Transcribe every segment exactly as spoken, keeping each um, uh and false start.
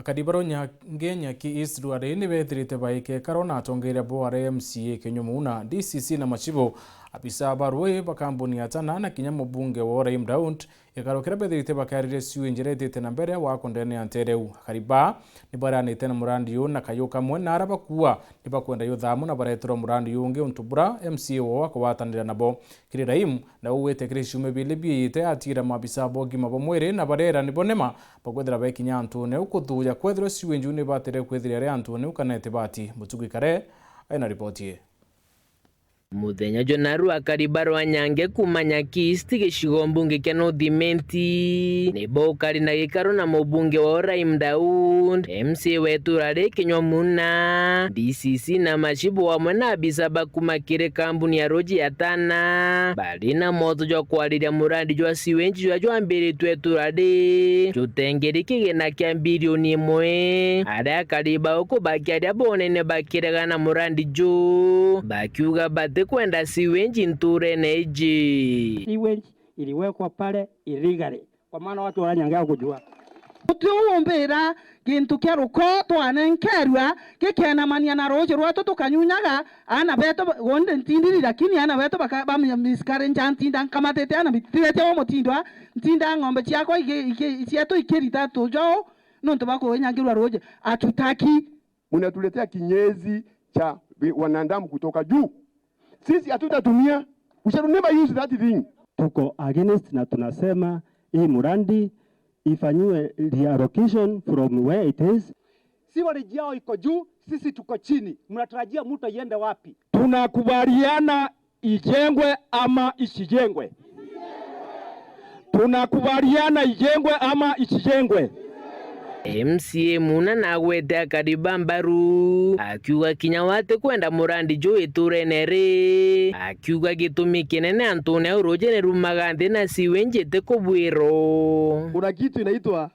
Akari ba Rwanyange Nyaki East Rware ni beethirite baikekaro na atongeeria bo are M C A Kinyua Muna, D C C na machibu, abisa ba rui ba kambuni ya Tana na kinya mubunge wa Oraim Daud, gikaro kiria beethirite bakiariria sewage iria itite na mbere wa kondene ya ntereu. Akari ba ni baranite na murandi uu na kayu kamwe na ara bakuua ni bakwenda yuthamwa na bareterwa murandi uu ungi untu bura M C A wao akugwatanira nabo. Kiri Raim, na ugwite kiri ciumia biiri biiyite atiira maabisa ba ugima bwa mwiri na bareera nibo nema bakwithira bekinya antune u kuthuja kwethirwa sewage iu ni ibatire kwithira iri antune u kana itibati. Mutuku Ikare aina ripoti ii. Muthenya jwa naru akari ba Rwanyange kuuma Nyaki East gicigo mbunge kia North Imenti, nibo ukari na gikaro na mubunge wa Oraim Daud, M C A wa itura ri Kinyua Muna, D C C na machibu amwe na abisa ba kuuma kiri kambuni ya ruji ya Tana, bari na mwoto jwa kwariria murandi jwa sewage jwa jwambiritwe itura ri jutengeri kigina kia mbirioni imwe. Aria akari ba uku bakiaria bonene bakiregana na murandi ju, bakiuga batikwenda sewage nturene iji. Sewage iliwekwa pale illegally. Kwa maana watu wa Nyange hawakujua. Uti umbira gintu kia ruko twanenkerua gikenamania na ruuji rwetu tukanyunyaga, ana betu ba-, gonde ntindiri, lakini ana betu baka-, ba mi-, miscarriage ntinda nkamatite ana bitithiretie wa mutindwa, ntinda ng'ombe ciakwa iki-, iki-, cietu ikirita tujou nontu bwa kunyangirua ruuji. Hatutaki. Mnatuletea kinyesi cha wi-, wanadamu kutoka juu. Sisi hatutatumia. We shall never use that thing. Tuko against na tunasema hii murandi ifanyiwe reallocation from where it is. Sewerage yao iko juu, sisi tuko chini. Mnatarajia mto iende wapi? Tunakubaliana ijengwe ama isijengwe? Tunakubaliana ijengwe ama isijengwe? M C A Muna nagwete akari ba mbaru, akiuga kinya we atikwenda murandi juu iturene ri, akiuga gitumi kinene antune au ruuji ni rumaga nthi na sewage itikubwirwo. Kuna kitu inaitwa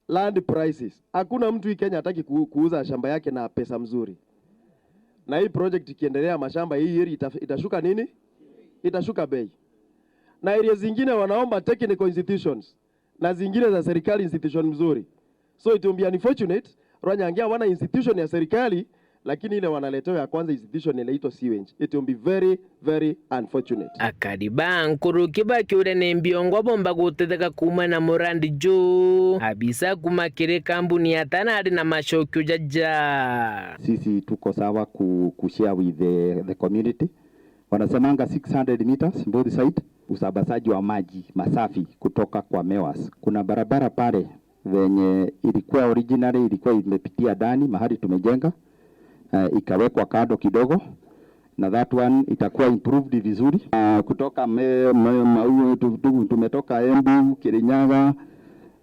land prices. Hakuna mtu hii Kenya hataki ku-, kuuza shamba yake na pesa mzuri. Na hii project ikiendelea, mashamba hii area ita-, itashuka nini? Itashuka bei. Na area zingine wanaomba technical institutions na zingine za serikali institution mzuri. So it will be unfortunate, Rwanyange hawana institution ya serikali, lakini ile wanaletewa ya kwanza institution inaitwa sewage. It will be very, very unfortunate. Akari ba nkuruki bakiuria ni mbiongwa bomba gutetheka kuuma na murandi juu, abisa kuuma kiri kambuni ya Tana ari na macokio jaja. Sisi tuko sawa ku-, kushare with the, the community. Wanasemanga six hundred meters both side, usambazaji wa maji masafi kutoka kwa mewas. Kuna barabara pale venye ilikuwa originally ilikuwa imepitia ndani mahali tumejenga, eh, ikawekwa kando kidogo, na that one itakuwa improved vizuri. Ah, kutoka me-, me-, Maua tu-, tu-, tumetoka Embu, Kirinyaga,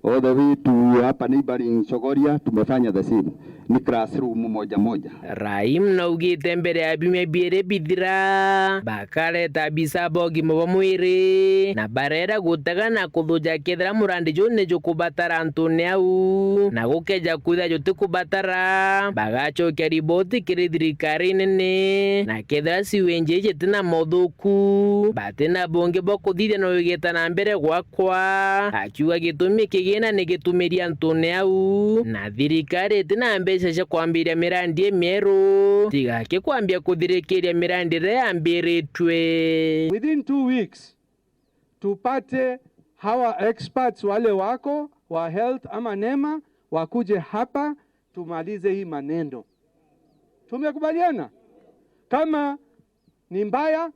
all the way to hapa neighboring Chogoria, tumefanya the same. Ni classroom moja moja. Raim naugite mbere ya biumia biiri bithira, bakareta abisa ba ugima bwa mwiri, na barera gutega na kuthuja kethira murandi juu ni jukubatara antune au, na gukeja kwithira jutikubatara, bagacokia riboti kiri thirikari nene, na kethira sewage iji itina mothuku, batina bungi bwa kuthithia na wigita na mbere gwakwa. Akiuga gitumi kigina ni gitumiria antune au, na thirikari itina mbeca cia kwambiria mirandi imieru, tiga ki kwambia kuthirikiria mirandi iria yambiritwe. Within two weeks, tupate hawa experts wale wako wa health ama nema wakuje hapa, tumalize hii maneno. Tumekubaliana? Kama ni mbaya,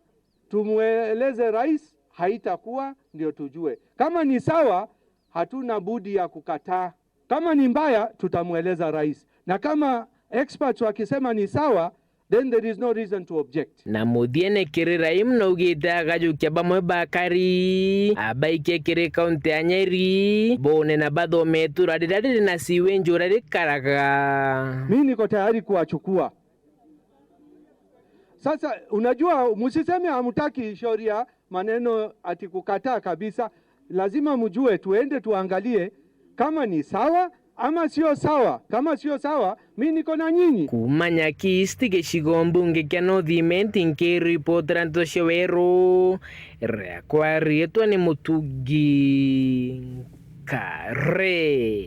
tumueleze rais, haitakuwa, ndio tujue. Kama ni sawa, hatuna budi ya kukataa. Kama ni mbaya, tutamueleza rais. Na kama experts wakisema ni sawa, then there is no reason to object. Na muthiene kiri Raim naugite agajukia bamwe bakari abaikia kiri kaunti ya Nyeri, bone na bathome itura riria riri na sewage uria rikaraga. Mimi niko tayari kuwachukua. Sasa, unajua, msiseme hamtaki shauri ya maneno ati kukataa kabisa. Lazima mjue, tuende tuangalie kama ni sawa ama sio sawa. Kama sio sawa, mi niko na nyinyi. Kuuma Nyaki East, gicigo mbunge kia North Imenti, nkiripotera nteto cia weru, riakwa riitwa ni Mutugi Kare.